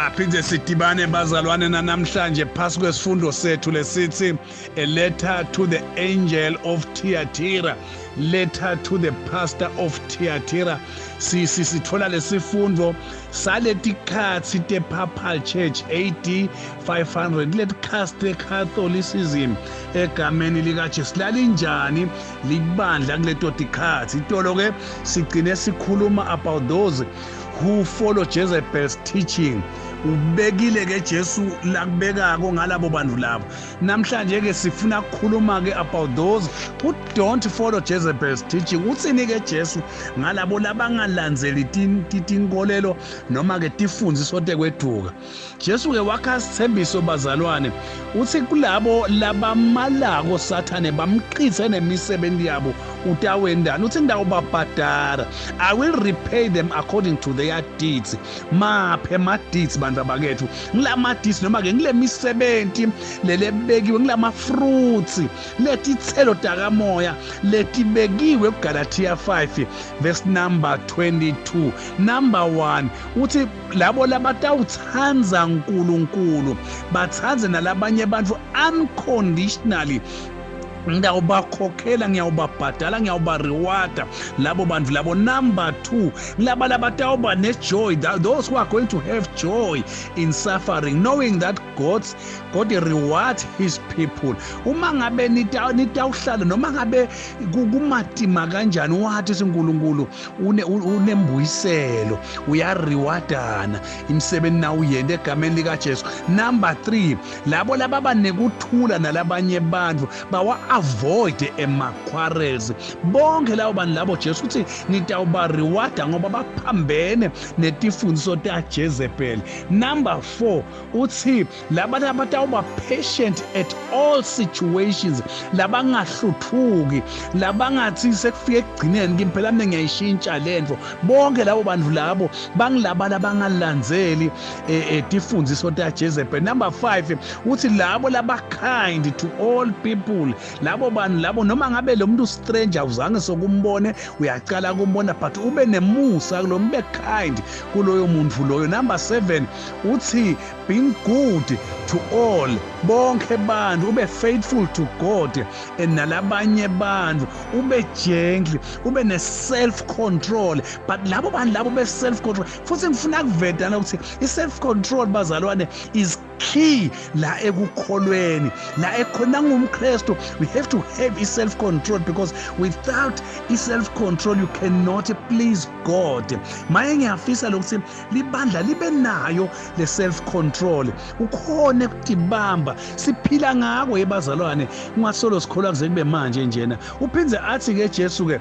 Aphinde sidibane bazalwane namhlanje phasi kwesifundo sethu lesithi a letter to the angel of Thyatira, letter to the pastor of Thyatira. Sithola lesifundo saletikhatsi te-Papal Church AD 500 letikhatsi te-Catholicism egameni likaJesu. Lalinjani libandla kuleto tikhatsi? Itolo ke sigcine sikhuluma about those who follow Jezebel's teaching. Ubekile ke Jesu lakubekako ngalabo bantu labo. Namhlanje ke sifuna ukukhuluma ke about those who don't follow Jezebel's teaching. Utsini ke Jesu ngalabo labangalandzeli tinkolelo noma ke tifundziso tekweduka? Jesu ke wakha sithembiso bazalwane, uthi kulabo labamalako Sathane bamqithe nemisebenzi yabo utawendani? Uthi ngitawubabhadara, I will repay them according to their deeds. Maphe ma deeds bantu abakethu, ngilama deeds noma ke ngile misebenzi lelebekiwe, ngilama fruits letitselo takamoya letibekiwe kuGalatia 5 verse number 22. Number 1 uthi labo labatawutsandza uNkulunkulu batsandze nalabanye abantu unconditionally, ngiyawubakhokhela, ngiyawubabhadala, ngiyawubarewarda labo bantu labo. Number 2, laba labatawuba ne-joy, those who are going to have joy in suffering, knowing that God rewards his people. Uma ngabe nitawuhlala noma ngabe kumatima kanjani, wathi uNkulunkulu unembuyiselo, uyarewardana imisebenzi nawuyenda egameni likaJesu. Number 3, labo lababa nekuthula nalabanye bantu bawa avoid ema-quarrels. Bonke labo bantu labo Jesu uthi ngitawuba-rewarda ngoba baphambene netifundiso taJezebel. Number 4 uthi laba labatawuba patient at all situations, labangahluthuki, labangathi sekufike ekugcineni kimi phela mina ngiyayishintsha lento. Bonke labo bantu labo bangilaba labangalandzeli tifundiso taJezebel. Number 5 uthi labo laba kind to all people, labo bantu labo noma ngabe lo muntu stranger uzange sokumbone, uyacala kumbona, but ube nemusa kulo, ube kind kuloyo muntu loyo. Number 7 uthi being good to all, bonke bantu, ube faithful to God and nalabanye bantu, ube gentle, ube ne self control. But labo bantu labo be self control, futhi ngifuna kuvedana ukuthi i self control bazalwane is key la ekukholweni, la ekhona ngumKristu. We have to have self control, because without self control you cannot please God. Maye ngiyafisa lokuthi libandla libe nayo le self control, ukhone ukutibamba. Siphila ngako ebazalwane, ungasolo sikholwa kuze kube manje njena. Uphindze athi ke Jesu ke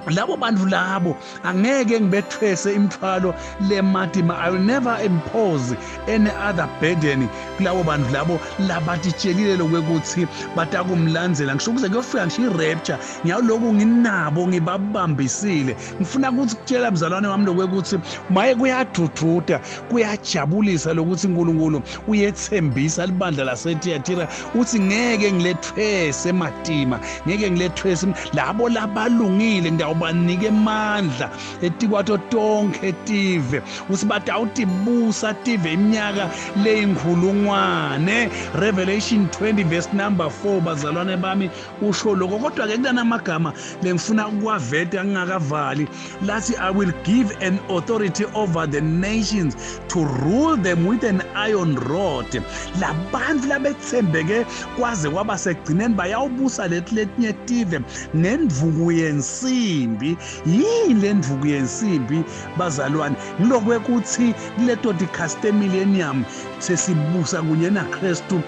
labo bantu labo angeke ngibethwese imithwalo lematima, I will never impose any other burden kulabo bantu labo labatitshelile lokuthi batakumlandzela. Ngisho kuze kuyofika ngisho i-rapture, ngiyaloku nginabo ngibabambisile. Ngifuna ukuthi kutshela mzalwane wami lokuthi maye kuyadududa, kuyajabulisa lokuthi uNkulunkulu uyethembisa libandla laseThyatira uthi ngeke ngilethwese matima, ngeke ngilethwese labo labalungile, ngiyawubanika amandla etikwato tonke tive, uthi batawutibusa tive iminyaka leyinkhulungwane. Revelation 20 verse number 4 bazalwane bami usho lokho. Kodwa ke kunamagama lengifuna ukuwaveta ngingakavali, lathi I will give an authority over the nations to rule them with an iron rod. Labantu labethembeke kwaze kwaba sekugcineni bayawubusa letinye tive nendvuku yensimbi. Yini le ndvuku yensimbi bazalwane? Ngilokwe kuthi kuleto tikhaste millennium sesibusa kunye naKristu,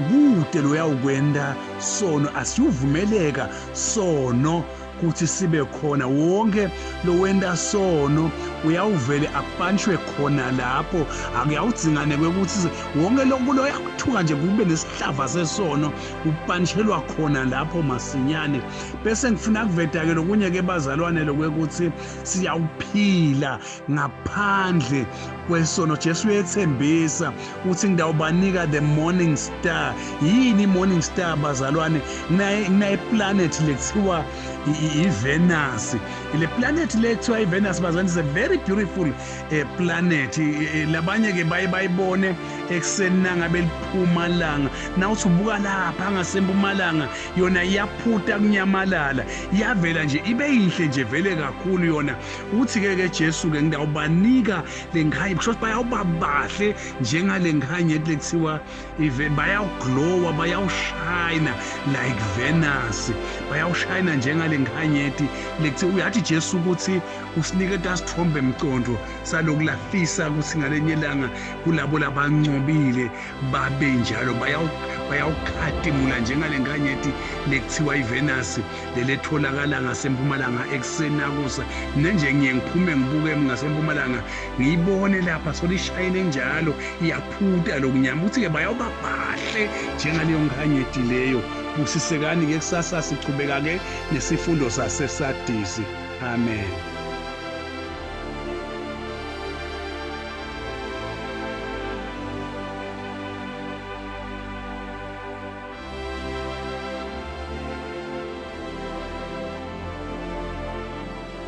kude loyawukwenda sono, asiyuvumeleka sono kuthi sibe khona. Wonke lowenda sono uyawuvele apanshwe khona lapho, akuyawudzingane kwekuthi wonke lokulo yakuthuka nje kube nesihlava sesono, upanshelwa khona lapho masinyane. Bese ngifuna kuveta ke lokunye ke bazalwane lokwekuthi siyawuphila ngaphandle kwesono. Jesu uyethembisa uthi ngidawubanika the morning star. Yini i-morning star bazalwane? Nayi planet lekuthiwa iVenus. Le planet lekuthiwa iVenus bazalwane is a very very beautiful planet. Labanye ke baye bayibone ekuseni nangabe liphumalanga, nawuthi ubuka lapha ngasempumalanga yona iyaphuta kunyamalala, iyavela nje ibe yinhle nje vele kakhulu yona. Uthi ke ke Jesu ke ngidawubanika lenkhanye, kusho ukuthi bayawuba bahle njengale nkhanye lekuthiwa bayawuglowa, bayawushayina like Venus, bayawushayina njengale nkhanyeti lekuthiwa. Uyathi Jesu ukuthi usiniketa sithombe mcondo saloku lafisa ukuthi ngalenye ilanga kulabo labancobile babe njalo, bayawukhatimula njengale nkanyeti lekuthiwa iVenus leletholakala ngasempumalanga ekuseni nakusa. Nenje ngiye ngiphume ngibuke ngasempumalanga ngiyibone lapha solishayine njalo, iyaphuta lokunyama. Uthi-ke bayawuba bahle njengaleyo nkhanyeti leyo. Busisekani-ke, kusasa sichubeka-ke nesifundo saseSadisi. Amen.